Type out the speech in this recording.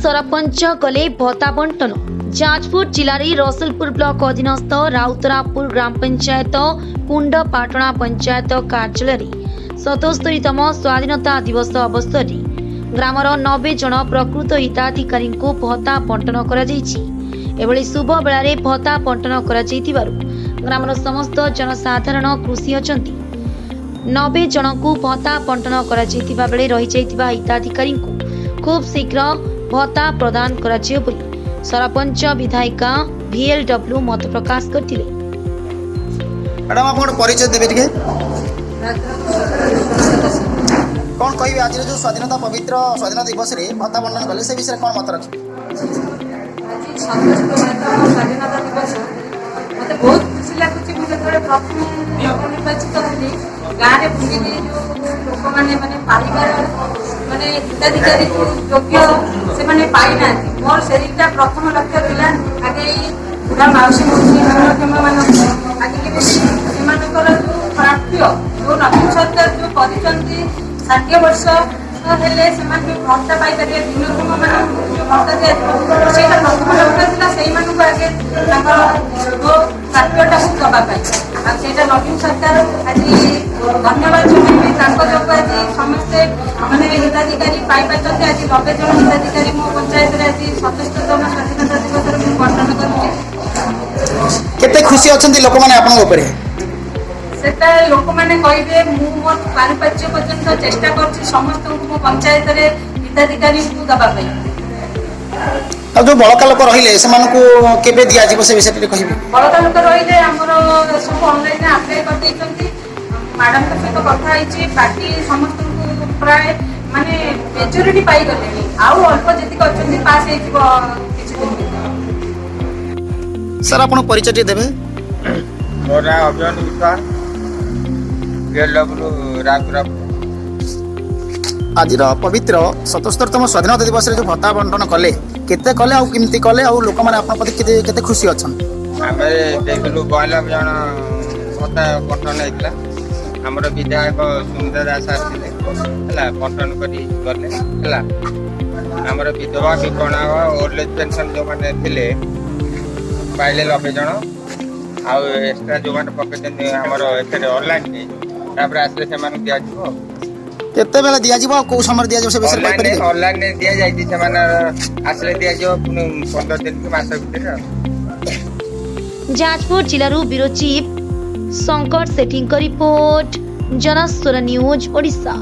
ସରପଞ୍ଚ କଲେ ଭତ୍ତା ବଣ୍ଟନ। ଯାଜପୁର ଜିଲ୍ଲାରେ ରସୁଲପୁର ବ୍ଲକ ଅଧୀନସ୍ଥ ରାଉତରାପୁର ଗ୍ରାମ ପଞ୍ଚାୟତ କୁଣ୍ଡପାଟଣା ପଞ୍ଚାୟତ କାର୍ଯ୍ୟାଳୟରେ 77ତମ ସ୍ୱାଧୀନତା ଦିବସ ଅବସରରେ ଗ୍ରାମର 90 ଜଣ ପ୍ରକୃତ ହିତାଧିକାରୀଙ୍କୁ ଭତ୍ତା ବଣ୍ଟନ କରାଯାଇଛି। ଏଭଳି ଶୁଭ ବେଳାରେ ଭତ୍ତା ବଣ୍ଟନ କରାଯାଇଥିବାରୁ ଗ୍ରାମର ସମସ୍ତ ଜନସାଧାରଣ ଖୁସି ଅଛନ୍ତି। 90 ଜଣଙ୍କୁ ଭତ୍ତା ବଣ୍ଟନ କରାଯାଇଥିବା ବେଳେ ରହିଯାଇଥିବା ହିତାଧିକାରୀଙ୍କୁ ଖୁବ୍ ଶୀଘ୍ର ଭତ୍ତା ପ୍ରଦାନ କରାଯିବ ବୋଲି ସରପଞ୍ଚ ବିଧାୟିକା ଭିଏଲ୍ଡବ୍ଲ୍ୟୁ ମତ ପ୍ରକାଶ କରିଥିଲେ। ମ୍ୟାଡ଼ାମ୍, ଆପଣ ପରିଚୟ ଦେବେ ଟିକେ? କ'ଣ କହିବେ, ଆଜିର ଯେଉଁ ସ୍ୱାଧୀନତା ପବିତ୍ର ସ୍ୱାଧୀନତା ଦିବସରେ ଭତ୍ତା ବଣ୍ଟନ କଲେ, ସେ ବିଷୟରେ କ'ଣ ମତ ରଖିବେ? ଆଜି 77ତମ ସ୍ୱାଧୀନତା ଦିବସ, ମୋତେ ବହୁତ ଖୁସି ଲାଗୁଛି। ମୁଁ ଯେତେବେଳେ ପ୍ରଥମେ ନବନିର୍ବାଚିତ ହେଲି, ଗାଁରେ ବୁଲିକି ଯେଉଁ ଲୋକମାନେ ମାନେ ପାଇବାର ମାନେ ହିତାଧିକାରୀ ଯେଉଁ ଯୋଗ୍ୟ ସେମାନେ ପାଇନାହାନ୍ତି, ମୋର ସେଇଟା ପ୍ରଥମ ଲକ୍ଷ୍ୟ ଥିଲା। ଆଗେ ଏଇ ବୁଢ଼ା ମାଉସୀ ମଉସୀ ଭିନ୍ନକ୍ଷମମାନଙ୍କୁ ଆଗେ କେମିତି ସେମାନଙ୍କର ଯେଉଁ ପ୍ରାପ୍ୟ, ଯେଉଁ ନବୀନ ସରକାର ଯେଉଁ କରିଛନ୍ତି, 60 ବର୍ଷ ହେଲେ ସେମାନେ ଯେଉଁ ଭତ୍ତା ପାଇପାରିବେ, ଭିନ୍ନକ୍ଷମମାନଙ୍କୁ ଯେଉଁ ଭତ୍ତା ଦିଆଯିବ, ସେଇଟା ପ୍ରଥମ ଲକ୍ଷ୍ୟ ଥିଲା, ସେଇମାନଙ୍କୁ ଆଗେ ତାଙ୍କର ଯୋଉ ପ୍ରାପ୍ୟଟାକୁ ଦେବା ପାଇଁ। ଆଉ ସେଇଟା ନବୀନ ସରକାର ଆଜି ଧନ୍ୟବାଦ ଜଣାଇବି। ତାଙ୍କ ଯୋଗୁଁ ଆଜି ସମସ୍ତେ ମାନେ ହିତାଧିକାରୀ ପାଇପାରିଛନ୍ତି। ଆଜି 90 ଜଣ ହିତାଧିକାରୀ ମୋ ପଞ୍ଚାୟତରେ ଆଜି 77ତମ ସ୍ୱାଧୀନତା ଦିବସରେ ମୁଁ ବଣ୍ଟନ କରୁଛି। କେତେ ଖୁସି ଅଛନ୍ତି ଲୋକମାନେ ଆପଣଙ୍କ ଉପରେ? ସେଟା ଲୋକମାନେ କହିବେ। ମୁଁ ମୋର ପାରୁପାର୍ଯ୍ୟ ପର୍ଯ୍ୟନ୍ତ ଚେଷ୍ଟା କରୁଛି ସମସ୍ତଙ୍କୁ ମୋ ପଞ୍ଚାୟତରେ ହିତାଧିକାରୀଙ୍କୁ ଦେବା ପାଇଁ। ଆଉ ଯେଉଁ ବଳକା ଲୋକ ରହିଲେ, ସେମାନଙ୍କୁ କେବେ ଦିଆଯିବ, ସେ ବିଷୟରେ ଟିକେ କହିବେ? ବଳକା ଲୋକ ରହିଲେ ଆମର ସବୁ ଅନଲାଇନରେ ଆପ୍ଲାଏ କରିଦେଇଛନ୍ତି। ମ୍ୟାଡ଼ାମଙ୍କ ସହିତ କଥା ହେଇଛି। ବାକି ସମସ୍ତଙ୍କୁ ପ୍ରାୟ ମାନେ ମେଜରିଟି ପାଇଗଲେଣି। ଆଉ ଅଳ୍ପ ଯେତିକି ଅଛନ୍ତି, ପାସ୍ ହେଇଯିବ କିଛି ଦିନ ଭିତରେ। ସାର୍, ଆପଣ ପରିଚୟ ଟିକେ ଦେବେ? ମୋ ନାଁ ଅଭିମନ୍ୟୁ ବିଶ୍ୱାଳ, ଭିଏଲ୍ଡବ୍ଲ୍ୟୁ, ରାଉତରାପୁର। ଆଜିର ପବିତ୍ର 77ତମ ସ୍ୱାଧୀନତା ଦିବସରେ ଯେଉଁ ଭତ୍ତା ବଣ୍ଟନ କଲେ, କେତେ କଲେ ଆଉ କେମିତି କଲେ, ଆଉ ଲୋକମାନେ ଆପଣଙ୍କ ପ୍ରତି କେତେ କେତେ ଖୁସି ଅଛନ୍ତି? ଆମେ ଦେଇଥିଲୁ, 92 ଜଣ ଭତ୍ତା ବଣ୍ଟନ ହେଇଥିଲା। ଆମର ବିଧାୟକ ସୁନିତା ଦାସ ଆସିଥିଲେ, ହେଲା, ବଣ୍ଟନ କରି ଗଲେ। ହେଲା, ଆମର ବିଧବା, ବିକଳାଙ୍ଗ, ଓଲ୍ଡ ଏଜ୍ ପେନ୍ସନ୍ ଯେଉଁମାନେ ଥିଲେ ପାଇଲେ 90 ଜଣ। ଆଉ ଏକ୍ସଟ୍ରା ଯେଉଁମାନେ ପକେଇଛନ୍ତି ଆମର ଏଥିରେ ଅନଲାଇନରେ, ତାପରେ ଆସିଲେ ସେମାନଙ୍କୁ ଦିଆଯିବ। କେତେବେଳେ ଦିଆଯିବ ଆଉ କୋଉ ସମୟରେ ଦିଆଯିବ, ସେ ବିଷୟରେ ଅନଲାଇନରେ କହିପାରିବେ? ଅନଲାଇନରେ ଦିଆଯାଇଛି। ସେମାନେ ଆସିଲେ ଦିଆଯିବ ପୁଣି 15 ଦିନ କି ମାସ ଭିତରେ ଆଉ। ଯାଜପୁର ଜିଲ୍ଲାରୁ ବ୍ୟୁରୋ ଚିଫ୍ ଶଙ୍କର ସେଠୀଙ୍କ ରିପୋର୍ଟ, ଜନସ୍ୱର ନ୍ୟୁଜ୍ ଓଡ଼ିଶା।